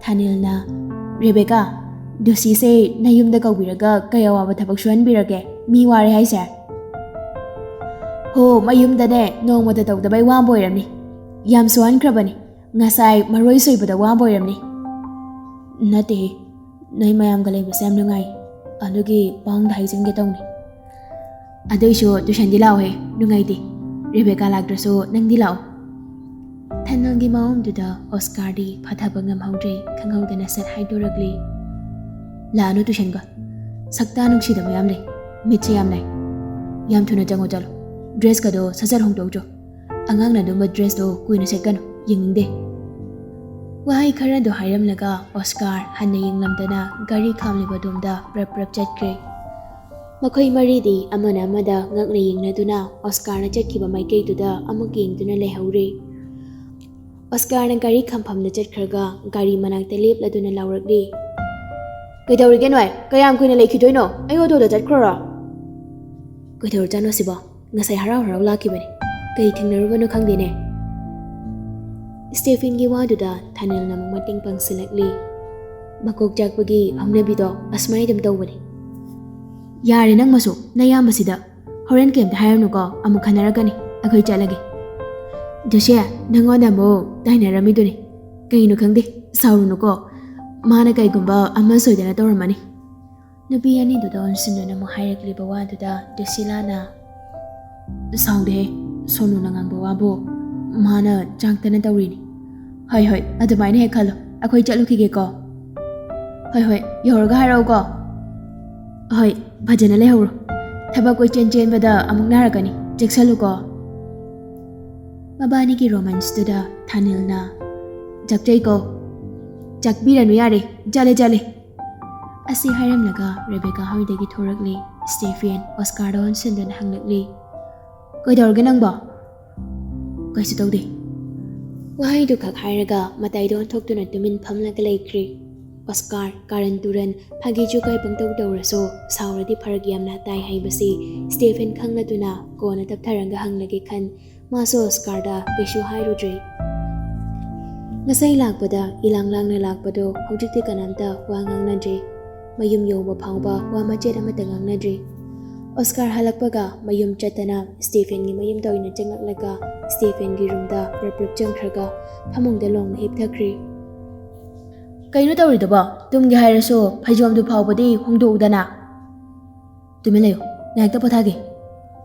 ꯊꯥꯅꯤꯜꯅ, "ꯔꯦꯕꯦꯀꯥ, ꯗꯨꯁꯤꯁꯦ ꯅꯌꯨꯝꯗ ꯀꯧꯕꯤꯔꯒ ꯀꯩ ꯑꯋꯥꯕ ꯊꯕꯛ ꯁꯨꯍꯟꯕꯤꯔꯒꯦ? ꯃꯤ ꯋꯥꯔꯦ ꯍꯥꯏꯁꯦ?" "ꯍꯣ, ꯃꯌꯨꯝꯗꯅꯦ ꯅꯣꯡꯃꯇ ꯇꯧꯗꯕꯩ ꯋꯥꯕ ꯑꯣꯏꯔꯝꯅꯤ꯫ ꯌꯥꯝ ꯁꯨꯍꯟꯈ꯭ꯔꯕꯅꯤ꯫ ꯉꯁꯥꯏ ꯃꯔꯣꯏ ꯁꯣꯏꯕꯗ ꯋꯥꯕ ꯑꯣꯏꯔꯝꯅꯤ꯫" "ꯅꯠꯇꯦꯍꯦ, ꯅꯣꯏ ꯃꯌꯥꯝꯒ ꯂꯩꯕꯁꯦ ꯌꯥꯝ ꯅꯨꯡꯉꯥꯏ꯫ ꯑꯗꯨꯒꯤ ꯄꯥꯎꯗ ꯍꯥꯏꯖꯤꯟꯒꯦ ꯇꯧꯅꯤ꯫ ꯑꯗꯨꯏꯁꯨ ꯇ꯭ꯌꯨꯁꯟꯗꯤ ꯂꯥꯛꯑꯣꯍꯦ, ꯅꯨꯡꯉꯥꯏꯇꯦ꯫ ꯔꯦꯕꯦꯀꯥ ꯂꯥꯛꯇ꯭ꯔꯁꯨ ꯅꯪꯗꯤ ꯂꯥꯛꯑꯣ꯫" ꯊꯥꯅꯤꯜꯒꯤ ꯃꯑꯣꯡꯗꯨꯗ ꯑꯣꯁꯀꯥꯔꯗꯤ ꯐꯥꯊꯕ ꯉꯝꯍꯧꯗ꯭ꯔꯦ, ꯈꯪꯍꯧꯗꯅ ꯁꯠ ꯍꯥꯏꯗꯣꯔꯛꯂꯤ, "ꯂꯥꯛꯑꯅꯨ ꯇ꯭ꯌꯨꯁꯟꯒ꯫ ꯁꯛꯇꯥ ꯅꯨꯡꯁꯤꯗꯕ ꯌꯥꯝ ꯂꯩ, ꯃꯤꯠꯁꯦ ꯌꯥꯝ ꯅꯥꯏ꯫ ꯌꯥꯝ ꯊꯨꯅ ꯆꯪꯉꯣ ꯆꯠꯂꯣ, ꯗ꯭ꯔꯦꯁꯀꯗꯣ ꯁꯠ ꯁꯠ ꯍꯣꯡꯗꯣꯛꯎꯆꯣ꯫ ꯑꯉꯥꯡꯅ ꯑꯗꯨꯝꯕ ꯗ꯭ꯔꯦꯁꯇꯣ ꯀꯨꯏꯅ ꯁꯦꯠꯀꯅꯨ, ꯌꯦꯡꯅꯤꯡꯗꯦ꯫" ꯋꯥꯍꯩ ꯈꯔꯗꯣ ꯍꯥꯏꯔꯝꯂꯒ ꯑꯣꯁꯀꯥꯔ ꯍꯟꯅ ꯌꯦꯡꯂꯝꯗꯅ ꯒꯥꯔꯤ ꯈꯥꯝꯂꯤꯕ ꯑꯗꯣꯝꯗ ꯄ꯭ꯔꯞ ꯄ꯭ꯔꯞ ꯆꯠꯈ꯭ꯔꯦ꯫ ꯃꯈꯣꯏ ꯃꯔꯤꯗꯤ ꯑꯃꯅ ꯑꯃꯗ ꯉꯛꯅ ꯌꯦꯡꯅꯗꯨꯅ ꯑꯣꯁꯀꯥꯔꯅ ꯆꯠꯈꯤꯕ ꯃꯥꯏꯀꯩꯗꯨꯗ ꯑꯃꯨꯛ ꯌꯦꯡꯗꯨꯅ ꯂꯩꯍꯧꯔꯦ꯫ ꯑꯣꯁꯀꯥꯔꯅ ꯒꯥꯔꯤ ꯈꯥꯝꯐꯝꯗ ꯆꯠꯈ꯭ꯔꯒ ꯒꯥꯔꯤ ꯃꯅꯥꯛꯇ ꯂꯦꯞꯂꯗꯨꯅ ꯂꯥꯎꯔꯛꯂꯤ, "ꯀꯩꯗꯧꯔꯤꯒꯦ ꯅꯣꯏ? ꯀꯌꯥꯝ ꯀꯨꯏꯅ ꯂꯩꯈꯤꯗꯣꯏꯅꯣ? ꯑꯩ ꯑꯣꯇꯣꯗ ꯆꯠꯈ꯭ꯔꯣꯔꯣ?" "ꯀꯩꯗꯧꯔꯖꯥꯠꯅꯣ ꯁꯤꯕꯣ? ꯉꯁꯥꯏ ꯍꯔꯥꯎ ꯍꯔꯥꯎ ꯂꯥꯛꯈꯤꯕꯅꯤ꯫ ꯀꯩ ꯊꯦꯡꯅꯔꯨꯕꯅꯣ ꯈꯪꯗꯦꯅꯦ꯫" ꯁ꯭ꯇꯦꯐꯤꯟꯒꯤ ꯋꯥꯗꯨꯗ ꯊꯥꯅꯤꯜꯅ ꯑꯃꯨꯛ ꯃꯇꯦꯡ ꯄꯥꯡꯁꯤꯜꯂꯛꯂꯤ꯫ "ꯃꯀꯣꯛ ꯆꯥꯛꯄꯒꯤ ꯍꯧꯅꯕꯤꯗꯣ ꯑꯁꯨꯃꯥꯏꯅ ꯑꯗꯨꯝ ꯇꯧꯕꯅꯤ꯫" "ꯌꯥꯔꯦ ꯅꯪ ꯃꯁꯨ, ꯅꯌꯥꯝꯕꯁꯤꯗ꯫ ꯍꯣꯔꯦꯟ ꯀꯩꯝꯇ ꯍꯥꯏꯔꯅꯨꯀꯣ, ꯑꯃꯨꯛ ꯈꯟꯅꯔꯛꯀꯅꯤ꯫ ꯑꯩꯈꯣꯏ ꯆꯠꯂꯒꯦ꯫" "ꯖꯣꯁꯤꯌꯥ, ꯅꯪꯉꯣꯟꯗ ꯑꯃꯨꯛ ꯇꯥꯏꯅꯔꯝꯃꯤꯗꯨꯅꯤ꯫ ꯀꯩꯅꯣ ꯈꯪꯗꯦ, ꯁꯥꯎꯔꯨꯅꯨꯀꯣ꯫ ꯃꯥꯅ ꯀꯩꯒꯨꯝꯕ ꯑꯃ ꯁꯣꯏꯗꯅ ꯇꯧꯔꯝꯃꯅꯤ꯫" ꯅꯨꯄꯤ ꯑꯅꯤꯗꯨꯗ ꯑꯣꯟꯁꯤꯟꯗꯨꯅ ꯑꯃꯨꯛ ꯍꯥꯏꯔꯛꯂꯤꯕ ꯋꯥꯗꯨꯗ ꯗꯨꯁꯤꯂꯥꯅ, "ꯁꯥꯎꯗꯦꯍꯦ, ꯁꯣꯅꯨꯅ ꯉꯥꯡꯕ ꯋꯥꯕꯨ ꯃꯥꯅ ꯆꯥꯛꯇꯅ ꯇꯧꯔꯤꯅꯤ꯫ ꯍꯣꯏ, ꯍꯣꯏ, ꯑꯗꯨꯃꯥꯏꯅ ꯍꯦꯛ ꯈꯜꯂꯣ꯫ ꯑꯩꯈꯣꯏ ꯆꯠꯂꯨꯈꯤꯒꯦꯀꯣ꯫" ꯍꯣꯏ, ꯍꯣꯏ, ꯌꯧꯔꯒ ꯍꯥꯏꯔꯛꯎꯀꯣ꯫ ꯍꯣꯏ, ꯐꯖꯅ ꯂꯩꯍꯧꯔꯣ꯫ ꯊꯕꯛ ꯀꯣꯏꯆꯦꯟ ꯆꯦꯟꯕꯗ ꯑꯃꯨꯛ ꯅꯥꯔꯛꯀꯅꯤ, ꯆꯦꯛꯁꯜꯂꯨꯀꯣ꯫ ꯃꯕꯥꯅꯤꯒꯤ ꯔꯣꯃꯥꯟꯁꯇꯨꯗ ꯊꯥꯅꯤꯜꯅ, "ꯆꯥꯛꯆꯩꯀꯣ꯫ ꯆꯥꯛꯄꯤꯔꯅꯨ ꯌꯥꯔꯦ, ꯆꯠꯂꯦ, ꯆꯠꯂꯦ"꯫ ꯑꯁꯤ ꯍꯥꯏꯔꯝꯂꯒ ꯔꯦꯕꯦꯀꯥ ꯍꯣꯏꯗꯒꯤ ꯊꯣꯔꯛꯂꯤ꯫ ꯁ꯭ꯇꯦꯐꯦꯟ ꯑꯣꯁꯀꯥꯔꯗ ꯑꯣꯟꯁꯤꯟꯗꯨꯅ ꯍꯪꯂꯛꯂꯤ, "ꯀꯩꯗꯧꯔꯒꯦ ꯅꯪꯕꯣ?" "ꯀꯩꯁꯨ ꯇꯧꯗꯦ"꯫ ꯋꯥꯍꯩꯗꯨ ꯈꯛ ꯍꯥꯏꯔꯒ ꯃꯇꯥꯏꯗ ꯑꯣꯟꯊꯣꯛꯇꯨꯅ ꯇꯨꯃꯤꯟ ꯐꯝꯂꯒ ꯂꯩꯈ꯭ꯔꯤ꯫ ꯑꯣꯁꯀꯥꯔ ꯀꯥꯔꯟ ꯇꯨꯔꯟ, ꯐꯥꯒꯤ ꯖꯨꯒꯥꯏ ꯄꯪꯇꯧ ꯇꯧꯔꯁꯨ ꯁꯥꯎꯔꯗꯤ ꯐꯔꯛ ꯌꯥꯝꯅ ꯇꯥꯏ ꯍꯥꯏꯕꯁꯤ ꯁ꯭ꯇꯦꯐꯦꯟ ꯈꯪꯂꯗꯨꯅ ꯀꯣꯟꯅ ꯇꯞꯊꯔꯒ ꯍꯪꯂꯒꯦ ꯈꯟ ꯃꯥꯁꯨ ꯑꯣꯁꯀꯥꯔꯗ ꯀꯩꯁꯨ ꯍꯥꯏꯔꯨꯗ꯭ꯔꯦ꯫ ꯉꯁꯥꯏ ꯂꯥꯛꯄꯗ ꯏꯂꯥꯡ ꯂꯥꯡꯅ ꯂꯥꯛꯄꯗꯣ ꯍꯧꯖꯤꯛꯇꯤ ꯀꯅꯥꯝꯇ ꯋꯥ ꯉꯥꯡꯅꯗ꯭ꯔꯤ꯫ ꯃꯌꯨꯝ ꯌꯧꯕ ꯐꯥꯎꯕ ꯋꯥ ꯃꯆꯦꯠ ꯑꯃꯠꯇ ꯉꯥꯡꯅꯗ꯭ꯔꯤ꯫ ꯑꯣꯁꯀꯥꯔ ꯍꯜꯂꯛꯄꯒ ꯃꯌꯨꯝ ꯆꯠꯇꯅ ꯁ꯭ꯇꯦꯐꯦꯟꯒꯤ ꯃꯌꯨꯝꯗ ꯑꯣꯏꯅ ꯆꯪꯂꯛꯂꯒ ꯁ꯭ꯇꯦꯐꯦꯟꯒꯤ ꯔꯨꯝꯗ ꯄ꯭ꯔꯞ ꯄ꯭ꯔꯞ ꯆꯪꯈ꯭ꯔꯒ ꯐꯃꯨꯡꯗ ꯂꯣꯡꯅ ꯍꯤꯞꯊꯈ꯭ꯔꯤ꯫ "ꯀꯩꯅꯣ ꯇꯧꯔꯤꯗꯨꯕꯣ? ꯇꯨꯝꯒꯦ ꯍꯥꯏꯔꯁꯨ ꯐꯩꯖꯣꯝꯗꯨ ꯐꯥꯎꯕꯗꯤ ꯍꯣꯡꯗꯣꯛꯎꯗꯅ"꯫ "ꯇꯨꯃꯤꯟ ꯂꯩꯌꯨ, ꯉꯥꯏꯍꯥꯛꯇ ꯄꯣꯊꯥꯒꯦ"꯫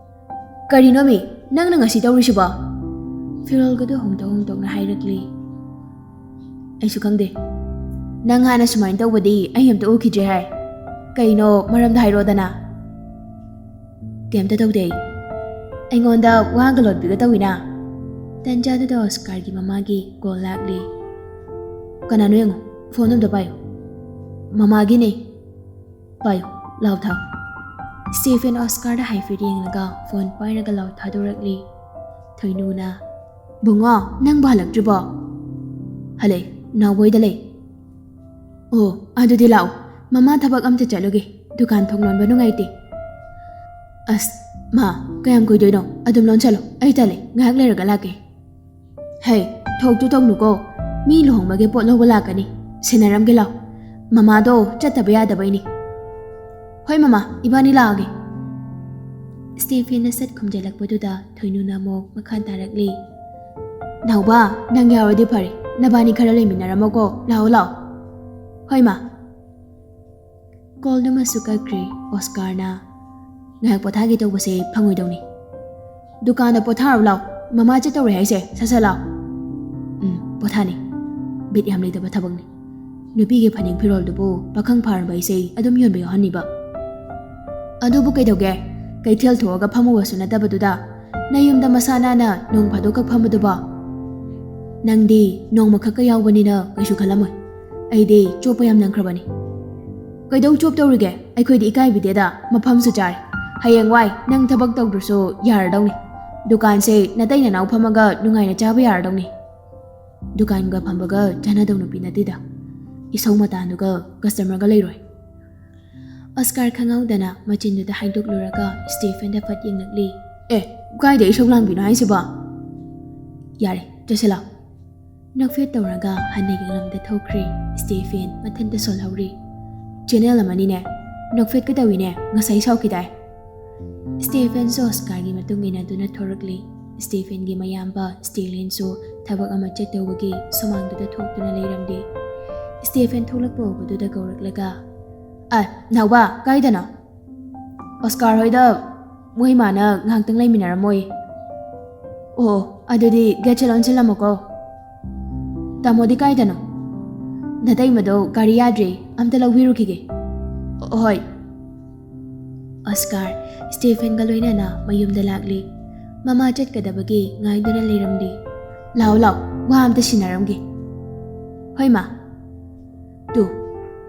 "ꯀꯔꯤꯅꯣꯃꯤ ꯅꯪꯅ ꯉꯁꯤ ꯇꯧꯔꯤꯁꯤꯕꯣ?" ꯐꯤꯔꯣꯜꯒꯗꯣ ꯍꯣꯡꯗꯣꯛ ꯍꯣꯡꯗꯣꯛꯅ ꯍꯥꯏꯔꯛꯂꯤ꯫ "ꯑꯩꯁꯨ ꯈꯪꯗꯦ꯫ ꯅꯪ ꯍꯥꯟꯅ ꯁꯨꯃꯥꯏꯅ ꯇꯧꯕꯗꯤ ꯑꯩ ꯑꯝꯇ ꯎꯈꯤꯗ꯭ꯔꯦ ꯍꯥꯏ꯫ ꯀꯩꯅꯣ ꯃꯔꯝꯗ ꯍꯥꯏꯔꯣꯗꯅ"꯫ "ꯀꯩꯝꯇ ꯇꯧꯗꯦ ꯑꯩ꯫ ꯑꯩꯉꯣꯟꯗ ꯋꯥꯒ ꯂꯣꯠꯄꯤꯒ ꯇꯧꯋꯤꯅ"꯫ ꯇꯟꯖꯥꯗꯨꯗ ꯑꯣꯁꯀꯥꯔꯒꯤ ꯃꯃꯥꯒꯤ ꯀꯣꯜ ꯂꯥꯛꯂꯤ꯫ "ꯀꯅꯥꯅꯣ ꯌꯦꯡꯉꯣ, ꯐꯣꯟ ꯑꯝꯇ ꯄꯥꯏꯌꯨ"꯫ "ꯃꯃꯥꯒꯤꯅꯦ"꯫ "ꯄꯥꯏꯌꯨ, ꯂꯥꯎ ꯊꯥꯎ"꯫ ꯁ꯭ꯇꯦꯐꯦꯟ ꯑꯣꯁꯀꯥꯔꯗ ꯍꯥꯏꯐꯦꯠ ꯌꯦꯡꯂꯒ ꯐꯣꯟ ꯄꯥꯏꯔꯒ ꯂꯥꯎ ꯊꯥꯗꯣꯔꯛꯂꯤ꯫ ꯊꯣꯏꯅꯨꯅ, "ꯕꯨꯡꯉꯣ, ꯅꯪꯕꯨ ꯍꯜꯂꯛꯇ꯭ꯔꯤꯕꯣ?" "ꯍꯜꯂꯛꯑꯦ, ꯅꯥꯎꯕꯣꯏꯗ ꯂꯩ"꯫ "ꯑꯣ, ꯑꯗꯨꯗꯤ ꯂꯥꯛꯑꯣ, ꯃꯃꯥ ꯊꯕꯛ ꯑꯝꯇ ꯆꯠꯂꯨꯒꯦ, ꯗꯨꯀꯥꯟ ꯊꯣꯡ ꯂꯣꯟꯕ ꯅꯨꯡꯉꯥꯏꯇꯦ"꯫ "ꯑꯁ, ꯃꯥ, ꯀꯌꯥꯝ ꯀꯨꯏꯗꯣꯏꯅꯣ? ꯑꯗꯨꯝ ꯂꯣꯟꯁꯜꯂꯣ, ꯑꯩ ꯇꯜꯂꯦ, ꯉꯥꯏꯍꯥꯛ ꯂꯩꯔꯒ ꯂꯥꯛꯀꯦ"꯫ "ꯍꯦ, ꯊꯣꯛꯇꯨ ꯇꯧꯅꯨꯀꯣ, ꯃꯤ ꯂꯨꯍꯣꯡꯕꯒꯤ ꯄꯣꯠ ꯂꯧꯕ ꯂꯥꯛꯀꯅꯤ, ꯁꯦꯟꯅꯔꯝꯒꯦ ꯂꯥꯎ"꯫ "ꯃꯃꯥꯗꯣ ꯆꯠꯇꯕ ꯌꯥꯗꯕꯩꯅꯤ"꯫ "ꯍꯣꯏ ꯃꯃꯥ, ꯏꯕꯥꯅꯤ ꯂꯥꯛꯑꯒꯦ"꯫ ꯁ꯭ꯇꯦꯐꯦꯟꯅ ꯁꯠ ꯈꯨꯝꯖꯤꯜꯂꯛꯄꯗꯨꯗ ꯊꯣꯏꯅꯨꯅ ꯑꯃꯨꯛ ꯃꯈꯥ ꯇꯥꯔꯛꯂꯤ꯫ "ꯅꯥꯎꯕ, ꯅꯪ ꯌꯥꯎꯔꯗꯤ ꯐꯔꯦ, ꯅꯕꯥꯅꯤ ꯈꯔ ꯂꯩꯃꯤꯟꯅꯔꯝꯃꯣꯀꯣ, ꯂꯥꯛꯑꯣ ꯂꯥꯛꯑꯣ"꯫ "ꯍꯣꯏ ꯃꯥ"꯫ ꯀꯣꯜꯗꯨꯃꯁꯨ ꯀꯛꯈ꯭ꯔꯦ꯫ ꯑꯣꯁꯀꯥꯔꯅ, "ꯉꯥꯏꯍꯥꯛ ꯄꯣꯊꯥꯒꯦ ꯇꯧꯕꯁꯦ ꯐꯪꯉꯣꯏꯗꯧꯅꯤ꯫ ꯗꯨꯀꯥꯟꯗ ꯄꯣꯊꯥꯔꯨ ꯂꯥꯎ꯫ ꯃꯃꯥ ꯆꯠꯇꯧꯔꯦ ꯍꯥꯏꯁꯦ, ꯁꯠ ꯁꯠ ꯂꯥꯎ"꯫ "ꯎꯝ, ꯄꯣꯊꯥꯅꯤ꯫ ꯕꯤꯠ ꯌꯥꯝ ꯂꯩꯇꯕ ꯊꯕꯛꯅꯤ"꯫ ꯅꯨꯄꯤꯒꯤ ꯐꯅꯦꯛ ꯐꯤꯔꯣꯜꯗꯨꯕꯨ ꯄꯥꯈꯪ ꯐꯥꯔꯕ ꯏꯁꯩ ꯑꯗꯨꯝ ꯌꯣꯟꯕ ꯌꯥꯎꯍꯟꯅꯤꯕ꯫ ꯑꯗꯨꯕꯨ ꯀꯩꯗꯧꯒꯦ? ꯀꯩꯊꯦꯜ ꯊꯣꯛꯑꯒ ꯐꯝꯃꯨꯕꯁꯨ ꯅꯠꯇꯕꯗꯨꯗ, ꯅꯌꯨꯝꯗ ꯃꯁꯥ ꯅꯥꯟꯅ ꯅꯣꯡ ꯐꯥꯗꯣꯛꯈꯛ ꯐꯝꯕꯗꯨꯕꯣ? ꯅꯪꯗꯤ ꯅꯣꯡꯃꯈꯛꯀ ꯌꯥꯎꯕꯅꯤꯅ ꯀꯩꯁꯨ ꯈꯜꯂꯝꯃꯣꯏ꯫ ꯑꯩꯗꯤ ꯆꯣꯞꯄ ꯌꯥꯝ ꯅꯪꯈ꯭ꯔꯕꯅꯤ꯫ ꯀꯩꯗꯧ ꯆꯣꯞꯇꯧꯔꯤꯒꯦ? ꯑꯩꯈꯣꯏꯗꯤ ꯏꯀꯥꯏꯕꯤꯗꯦꯗ, ꯃꯐꯝꯁꯨ ꯆꯥꯔꯦ꯫ ꯍꯌꯦꯡꯋꯥꯏ ꯅꯪ ꯊꯕꯛ ꯇꯧꯗ꯭ꯔꯁꯨ ꯌꯥꯔꯗꯧꯅꯤ꯫ ꯗꯨꯀꯥꯟꯁꯦ ꯅꯇꯩ ꯅꯅꯥꯎ ꯐꯝꯃꯒ ꯅꯨꯡꯉꯥꯏꯅ ꯆꯥꯕ ꯌꯥꯔꯗꯧꯅꯤ꯫ ꯗꯨꯀꯥꯟꯒ ꯐꯝꯕꯒ ꯆꯥꯟꯅꯗꯧ ꯅꯨꯄꯤ ꯅꯠꯇꯦꯗ꯫ ꯏꯁꯧ ꯃꯇꯥꯟꯗꯨꯒ ꯀꯁꯇꯃꯔꯒ ꯂꯩꯔꯣꯏ꯫ ꯑꯣꯁꯀꯥꯔ ꯈꯪꯍꯧꯗꯅ ꯃꯆꯤꯟꯗꯨꯗ ꯍꯥꯏꯗꯣꯛꯂꯨꯔꯒ ꯁ꯭ꯇꯦꯐꯦꯟꯗ ꯐꯠ ꯌꯦꯡꯂꯛꯂꯤ꯫ "ꯑꯦ, ꯀꯥꯏꯗ ꯏꯁꯧ ꯂꯥꯡꯕꯤꯅꯣ ꯍꯥꯏꯁꯤꯕꯣ?" "ꯌꯥꯔꯦ, ꯆꯠꯁꯤꯜꯂꯣ꯫" ꯅꯣꯛꯐꯦꯠ ꯇꯧꯔꯒ ꯍꯟꯅ ꯌꯦꯡꯂꯝꯗ ꯊꯣꯛꯈ꯭ꯔꯦ꯫ ꯁ꯭ꯇꯦꯐꯦꯟ ꯃꯊꯟꯇ ꯁꯣꯜꯍꯧꯔꯤ꯫ "ꯆꯦꯅꯦꯜ ꯑꯃꯅꯤꯅꯦ, ꯅꯣꯛꯐꯦꯠꯀ ꯇꯧꯏꯅꯦ, ꯉꯁꯥꯏ ꯁꯥꯎꯈꯤꯗꯥꯏ?" ꯁ꯭ꯇꯦꯐꯦꯟꯁꯨ ꯑꯣꯁꯀꯥꯔꯒꯤ ꯃꯇꯨꯡ ꯏꯟꯅꯗꯨꯅ ꯊꯣꯔꯛꯂꯤ꯫ ꯁ꯭ꯇꯦꯐꯦꯟꯒꯤ ꯃꯌꯥꯝꯕ ꯁ꯭ꯇꯦꯂꯤꯟꯁꯨ ꯊꯕꯛ ꯑꯃ ꯆꯠꯇꯧꯕꯒꯤ ꯁꯨꯃꯥꯡꯗꯨꯗ ꯊꯣꯛꯇꯨꯅ ꯂꯩꯔꯝꯂꯤ꯫ ꯁ꯭ꯇꯦꯐꯦꯟ ꯊꯣꯛꯂꯛꯄ ꯎꯕꯗꯨꯗ ꯀꯧꯔꯛꯂꯒ, "ꯑ, ꯅꯥꯎꯕ, ꯀꯥꯏꯗꯅꯣ?" "ꯑꯣꯁꯀꯥꯔ ꯍꯣꯏꯗ ꯃꯣꯏ ꯃꯥꯅ ꯉꯥꯏꯍꯥꯛꯇꯪ ꯂꯩꯃꯤꯟꯅꯔꯝꯃꯣꯏ꯫" "ꯑꯣ, ꯑꯗꯨꯗꯤ ꯒꯦꯠꯁꯦ ꯂꯣꯟꯁꯤꯜꯂꯝꯃꯣꯀꯣ꯫" "ꯇꯥꯃꯣꯗꯤ ꯀꯥꯏꯗꯅꯣ?" "ꯅꯇꯩꯃꯗꯣ ꯒꯥꯔꯤ ꯌꯥꯗ꯭ꯔꯦ, ꯑꯝꯇ ꯂꯧꯕꯤꯔꯨꯈꯤꯒꯦ꯫" "ꯍꯣꯏ꯫" ꯑꯣꯁꯀꯥꯔ ꯁ꯭ꯇꯦꯐꯦꯟꯒ ꯂꯣꯏꯅꯅ ꯃꯌꯨꯝꯗ ꯂꯥꯛꯂꯤ꯫ ꯃꯃꯥ ꯆꯠꯀꯗꯕꯒꯤ ꯉꯥꯏꯗꯨꯅ ꯂꯩꯔꯝꯂꯤ꯫ "ꯂꯥꯎ, ꯂꯥꯎ, ꯋꯥ ꯑꯝꯇ ꯁꯤꯟꯅꯔꯝꯒꯦ꯫" "ꯍꯣꯏ, ꯃꯥ꯫" "ꯇꯨ,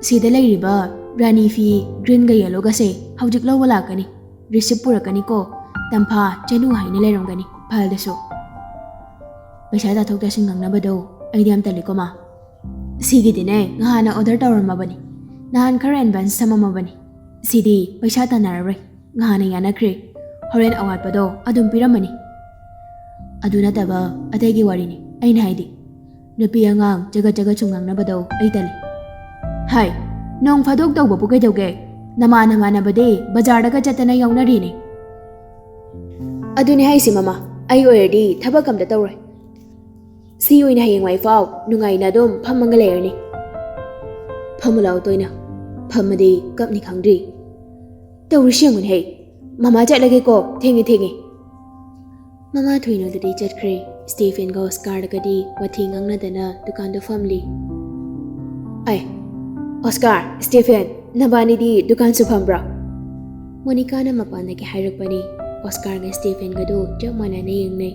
ꯁꯤꯗ ꯂꯩꯔꯤꯕ ꯔꯥꯅꯤ ꯐꯤ ꯒ꯭ꯔꯤꯟꯒ ꯌꯦꯜꯂꯣꯒꯁꯦ ꯍꯧꯖꯤꯛ ꯂꯧꯕ ꯂꯥꯛꯀꯅꯤ꯫ ꯔꯤꯁꯤꯞ ꯄꯨꯔꯛꯀꯅꯤꯀꯣ꯫ ꯇꯝꯐꯥ ꯆꯅꯨ ꯍꯥꯏꯅ ꯂꯩꯔꯝꯒꯅꯤ ꯐꯥꯏꯜꯗꯁꯨ꯫ ꯄꯩꯁꯥ ꯇꯥꯊꯣꯛ ꯇꯥꯁꯤꯟ ꯉꯥꯡꯅꯕꯗꯣ ꯑꯩꯗꯤ ꯌꯥꯝ ꯇꯜꯂꯤꯀꯣ, ꯃꯥ꯫ ꯁꯤꯒꯤꯗꯤꯅꯦ, ꯉꯍꯥꯟꯅ ꯑꯣꯔꯗꯔ ꯇꯧꯔꯝꯃꯕꯅꯤ꯫ ꯅꯍꯥꯟ ꯈꯔ ꯑꯦꯗꯚꯥꯟꯁ ꯊꯝꯃꯝꯃꯕꯅꯤ꯫ ꯁꯤꯗꯤ ꯄꯩꯁꯥ ꯇꯥꯟꯅꯔꯔꯣꯏ꯫ ꯉꯍꯥꯟꯅ ꯌꯥꯅꯈ꯭ꯔꯦ꯫ ꯍꯣꯔꯦꯟ ꯑꯋꯥꯠꯄꯗꯣ ꯑꯗꯨꯝ ꯄꯤꯔꯝꯃꯅꯤ꯫ ꯑꯗꯨ ꯅꯠꯇꯕ ꯑꯇꯩꯒꯤ ꯋꯥꯔꯤꯅꯤ ꯑꯩꯅ ꯍꯥꯏꯗꯤ꯫ ꯅꯨꯄꯤ ꯑꯉꯥꯡ ꯆꯒꯠ ꯆꯒꯠ ꯁꯨꯝ ꯉꯥꯡꯅꯕꯗꯣ ꯑꯩ ꯇꯜꯂꯤ꯫" "ꯍꯥꯏ, ꯅꯣꯡ ꯐꯥꯗꯣꯛ ꯇꯧꯕꯕꯨ ꯀꯩꯗꯧꯒꯦ? ꯅꯃꯥꯟ ꯅꯃꯥꯟꯅꯕꯗꯤ ꯕꯖꯥꯔꯗꯒ ꯆꯠꯇꯅ ꯌꯥꯎꯅꯔꯤꯅꯦ꯫" "ꯑꯗꯨꯅꯦ ꯍꯥꯏꯁꯦ, ꯃꯃꯥ꯫ ꯑꯩ ꯑꯣꯏꯔꯗꯤ ꯊꯕꯛ ꯑꯝꯇ ꯇꯧꯔꯣꯏ꯫ ꯁꯤ ꯑꯣꯏꯅ ꯍꯌꯦꯡꯋꯥꯏ ꯐꯥꯎ ꯅꯨꯡꯉꯥꯏꯅ ꯑꯗꯨꯝ ꯐꯝꯃꯒ ꯂꯩꯔꯅꯤ꯫" "ꯐꯝꯃꯨ ꯂꯥꯛꯑꯣ ꯇꯣꯏꯅ꯫ ꯐꯝꯃꯗꯤ ꯀꯞꯅꯤ ꯈꯪꯗ꯭ꯔꯤ꯫ ꯇꯧꯔꯤꯁꯤ ꯌꯦꯡꯉꯨꯅꯦꯍꯦ꯫ ꯃꯃꯥ ꯆꯠꯂꯒꯦꯀꯣ, ꯊꯦꯡꯉꯦ, ꯊꯦꯡꯉꯦ꯫" ꯃꯃꯥ ꯊꯣꯏꯅꯣꯗꯨꯗꯤ ꯆꯠꯈ꯭ꯔꯦ꯫ ꯁ꯭ꯇꯦꯐꯦꯟꯒ ꯑꯣꯁꯀꯥꯔꯒꯗꯤ ꯋꯥꯊꯤ ꯉꯥꯡꯅꯗꯅ ꯗꯨꯀꯥꯟꯗ ꯐꯝꯂꯤ꯫ ꯑꯩ, "ꯑꯣꯁꯀꯥꯔ, ꯁ꯭ꯇꯦꯐꯦꯟ, ꯅꯕꯥꯅꯤꯗꯤ ꯗꯨꯀꯥꯟꯁꯨ ꯐꯝꯕ꯭ꯔꯣ?" ꯃꯣꯅꯤꯀꯥꯅ ꯃꯄꯥꯟꯗꯒꯤ ꯍꯥꯏꯔꯛꯄꯅꯤ꯫ ꯑꯣꯁꯀꯥꯔꯒ ꯁ꯭ꯇꯦꯐꯦꯟꯒꯗꯨ ꯆꯞ ꯃꯥꯟꯅꯅ ꯌꯦꯡꯅꯩ꯫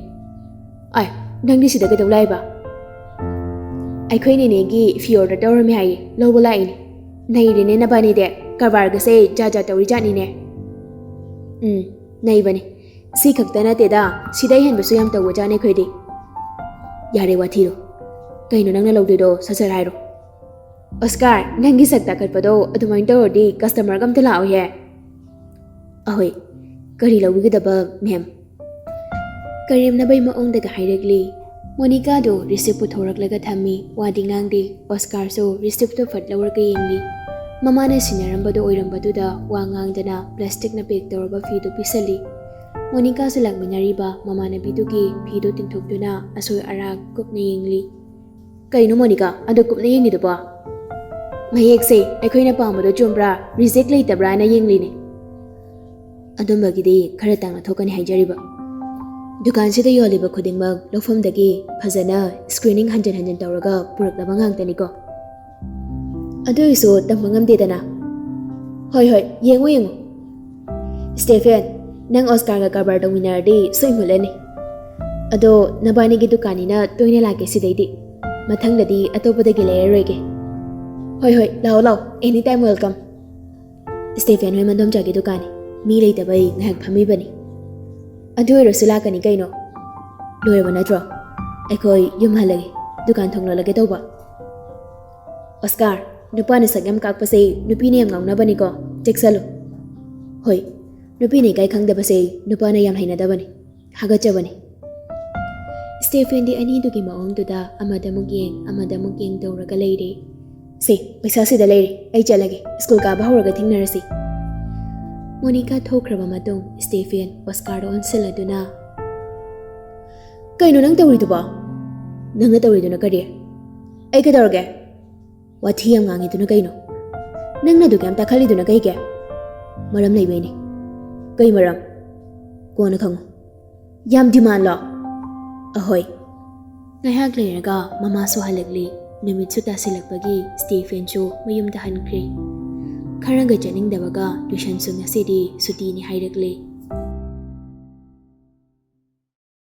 "ꯑꯩ, ꯅꯪꯗꯤ ꯁꯤꯗ ꯀꯩꯗꯧ ꯂꯥꯛꯏꯕ?" "ꯑꯩꯈꯣꯏ ꯅꯦꯅꯦꯒꯤ ꯐꯤ ꯑꯣꯔꯗꯔ ꯇꯧꯔꯝꯃꯦ ꯍꯥꯏꯌꯦ, ꯂꯧꯕ ꯂꯥꯛꯏꯅꯦ꯫ ꯅꯩꯔꯦꯅꯦ ꯅꯕꯥꯅꯤꯗꯤ, ꯀꯔꯕꯥꯔꯒꯁꯦ ꯖꯥꯠ ꯖꯥꯠ ꯇꯧꯔꯤꯖꯥꯠꯅꯤꯅꯦ꯫" "ꯎꯝ, ꯅꯩꯕꯅꯦ꯫ ꯁꯤ ꯈꯛꯇ ꯅꯠꯇꯦꯗ, ꯁꯤꯗꯩ ꯍꯦꯟꯕꯁꯨ ꯌꯥꯝ ꯇꯧꯕꯖꯥꯠꯅꯦ ꯑꯩꯈꯣꯏꯗꯤ꯫" "ꯌꯥꯔꯦ ꯋꯥꯊꯤꯗꯣ꯫ ꯀꯩꯅꯣ ꯅꯪꯅ ꯂꯧꯗꯣꯏꯗꯣ? ꯁꯠ ꯁꯠ ꯍꯥꯏꯔꯣ꯫" "ꯑꯣꯁꯀꯥꯔ, ꯅꯪꯒꯤ ꯁꯛ ꯇꯥꯈꯠꯄꯗꯣ ꯑꯗꯨꯃꯥꯏꯅ ꯇꯧꯔꯗꯤ ꯀꯁꯇꯃꯔꯒ ꯑꯝꯇ ꯂꯥꯛꯑꯣꯏꯍꯦ꯫" "ꯑꯍꯣꯏ, ꯀꯔꯤ ꯂꯧꯕꯤꯒꯗꯕ, ꯃꯦꯝ?" ꯀꯔꯦꯝꯅꯕꯩ ꯃꯑꯣꯡꯗꯒ ꯍꯥꯏꯔꯛꯂꯤ꯫ ꯃꯣꯅꯤꯀꯥꯗꯣ ꯔꯤꯁꯤꯞ ꯄꯨꯊꯣꯔꯛꯂꯒ ꯊꯝꯃꯤ, ꯋꯥꯗꯤ ꯉꯥꯡꯗꯦ꯫ ꯑꯣꯁꯀꯥꯔꯁꯨ ꯔꯤꯁꯤꯞꯇꯣ ꯐꯠ ꯂꯧꯔꯒ ꯌꯦꯡꯂꯤ꯫ ꯃꯃꯥꯅ ꯁꯤꯟꯅꯔꯝꯕꯗꯣ ꯑꯣꯏꯔꯝꯕꯗꯨꯗ ꯋꯥ ꯉꯥꯡꯗꯅ ꯄ꯭ꯂꯥꯁꯇꯤꯛꯅ ꯄꯦꯛ ꯇꯧꯔꯕ ꯐꯤꯗꯨ ꯄꯤꯁꯜꯂꯤ꯫ ꯃꯣꯅꯤꯀꯥꯁꯨ ꯂꯥꯛꯃꯤꯟꯅꯔꯤꯕ ꯃꯃꯥꯟꯅꯕꯤꯗꯨꯒꯤ ꯐꯤꯗꯨ ꯇꯤꯡꯊꯣꯛꯇꯨꯅ ꯑꯁꯣꯏ ꯑꯔꯥꯛ ꯀꯨꯞꯅ ꯌꯦꯡꯂꯤ꯫ "ꯀꯩꯅꯣ ꯃꯣꯅꯤꯀꯥ, ꯑꯗꯨ ꯀꯨꯞꯅ ꯌꯦꯡꯉꯤꯗꯨꯕꯣ?" "ꯃꯌꯦꯛꯁꯦ ꯑꯩꯈꯣꯏꯅ ꯄꯥꯝꯕꯗꯣ ꯆꯨꯝꯕ꯭ꯔꯥ, ꯔꯤꯖꯦꯛ ꯂꯩꯇꯕ꯭ꯔꯥꯅ ꯌꯦꯡꯂꯤꯅꯦ꯫" "ꯑꯗꯨꯝꯕꯒꯤꯗꯤ ꯈꯔ ꯇꯥꯡꯅ ꯊꯣꯛꯀꯅꯤ ꯍꯥꯏꯖꯔꯤꯕ꯫ ꯗꯨꯀꯥꯟꯁꯤꯗ ꯌꯣꯜꯂꯤꯕ ꯈꯨꯗꯤꯡꯃꯛ ꯂꯧꯐꯝꯗꯒꯤ ꯐꯖꯅ ꯁ꯭ꯀ꯭ꯔꯤꯅꯤꯡ ꯍꯟꯖꯤꯟ ꯍꯟꯖꯤꯟ ꯇꯧꯔꯒ ꯄꯨꯔꯛꯂꯕ ꯉꯥꯛꯇꯅꯤꯀꯣ꯫ ꯑꯗꯨ ꯑꯣꯏꯔꯁꯨ ꯇꯝꯕ ꯉꯝꯗꯦꯗꯅ꯫ ꯍꯣꯏ, ꯍꯣꯏ, ꯌꯦꯡꯉꯨ, ꯌꯦꯡꯉꯨ꯫" "ꯁ꯭ꯇꯦꯐꯦꯟ, ꯅꯪ ꯑꯣꯁꯀꯥꯔꯒ ꯀꯔꯕꯥꯔ ꯇꯧꯃꯤꯟꯅꯔꯗꯤ ꯁꯣꯏ ꯃꯨꯠꯂꯅꯤ꯫ ꯑꯗꯣ ꯅꯕꯥꯅꯤꯒꯤ ꯗꯨꯀꯥꯟꯅꯤꯅ ꯇꯣꯏꯅ ꯂꯥꯛꯀꯦ ꯁꯤꯗꯩꯗꯤ꯫ ꯃꯊꯪꯗꯗꯤ ꯑꯇꯣꯞꯄꯗꯒꯤ ꯂꯩꯔꯔꯣꯏꯒꯦ꯫" "ꯍꯣꯏ, ꯍꯣꯏ, ꯂꯥꯛꯑꯣ, ꯂꯥꯛꯑꯣ, any time welcome꯫" "ꯁ꯭ꯇꯦꯐꯦꯟ ꯍꯣꯏ ꯃꯗꯣꯝꯆꯥꯒꯤ ꯗꯨꯀꯥꯟꯅꯤ, ꯃꯤ ꯂꯩꯇꯕꯩ ꯉꯥꯏꯍꯥꯛ ꯐꯝꯃꯤꯕꯅꯤ꯫" "ꯑꯗꯨ ꯑꯣꯏꯔꯁꯨ ꯂꯥꯛꯀꯅꯤ ꯀꯩꯅꯣ꯫ ꯂꯣꯏꯔꯕ ꯅꯠꯇ꯭ꯔꯣ? ꯑꯩꯈꯣꯏ ꯌꯨꯝ ꯍꯜꯂꯒꯦ, ꯗꯨꯀꯥꯟ ꯊꯣꯡ ꯂꯣꯜꯂꯒꯦ ꯇꯧꯕ꯫" "ꯑꯣꯁꯀꯥꯔ, ꯅꯨꯄꯥꯅ ꯁꯛ ꯌꯥꯝ ꯀꯥꯛꯄꯁꯦ ꯅꯨꯄꯤꯅ ꯌꯥꯝ ꯉꯥꯎꯅꯕꯅꯤꯀꯣ, ꯆꯦꯛꯁꯜꯂꯨ꯫" "ꯍꯣꯏ, ꯅꯨꯄꯤꯅ ꯏꯀꯥꯏ ꯈꯪꯗꯕꯁꯦ ꯅꯨꯄꯥꯅ ꯌꯥꯝ ꯍꯩꯅꯗꯕꯅꯤ, ꯍꯥꯒꯠꯆꯕꯅꯤ꯫" ꯁ꯭ꯇꯦꯐꯦꯟꯗꯤ ꯑꯅꯤꯗꯨꯒꯤ ꯃꯑꯣꯡꯗꯨꯗ ꯑꯃꯗꯃꯨꯛ ꯌꯦꯡ, ꯑꯃꯗꯃꯨꯛ ꯌꯦꯡ ꯇꯧꯔꯒ ꯂꯩꯔꯦ꯫ "ꯁꯦ, ꯄꯩꯁꯥ ꯁꯤꯗ ꯂꯩꯔꯦ, ꯑꯩ ꯆꯠꯂꯒꯦ, ꯁ꯭ꯀꯨꯜ ꯀꯥꯕ ꯍꯧꯔꯒ ꯊꯦꯡꯅꯔꯁꯤ꯫" ꯃꯣꯅꯤꯀꯥ ꯊꯣꯛꯈ꯭ꯔꯕ ꯃꯇꯨꯡ ꯁ꯭ꯇꯦꯐꯦꯟ ꯑꯣꯁꯀꯥꯔꯗ ꯑꯣꯟꯁꯤꯜꯂꯗꯨꯅ, "ꯀꯩꯅꯣ ꯅꯪ ꯇꯧꯔꯤꯗꯨꯕꯣ?" "ꯅꯪꯅ ꯇꯧꯔꯤꯗꯨꯅ ꯀꯔꯤ?" "ꯑꯩ ꯀꯩꯗꯧꯔꯒꯦ?" "ꯋꯥꯊꯤ ꯌꯥꯝ ꯉꯥꯡꯉꯤꯗꯨꯅ ꯀꯩꯅꯣ? ꯅꯪꯅ ꯑꯗꯨꯛ ꯌꯥꯝ ꯇꯥꯈꯠꯂꯤꯗꯨꯅ ꯀꯩꯒꯤ?" "ꯃꯔꯝ ꯂꯩꯕꯩꯅꯦ꯫" "ꯀꯩ ꯃꯔꯝ?" "ꯀꯣꯟꯅ ꯈꯪꯉꯨ꯫" "ꯌꯥꯝ ꯗꯤꯃꯥꯟꯂꯣ?" "ꯑꯍꯣꯏ꯫" ꯉꯥꯏꯍꯥꯛ ꯂꯩꯔꯒ ꯃꯃꯥꯁꯨ ꯍꯜꯂꯛꯂꯤ꯫ ꯅꯨꯃꯤꯠꯁꯨ ꯇꯥꯁꯤꯜꯂꯛꯄꯒꯤ ꯁ꯭ꯇꯤꯐꯦꯟꯁꯨ ꯃꯌꯨꯝꯗ ꯍꯟꯈ꯭ꯔꯦ꯫ ꯈꯔꯒ ꯆꯠꯅꯤꯡꯗꯕꯒ ꯇ꯭ꯌꯨꯁꯟꯁꯨ ꯉꯁꯤꯗꯤ ꯁꯨꯇꯤꯅꯤ ꯍꯥꯏꯔꯛꯂꯦ꯫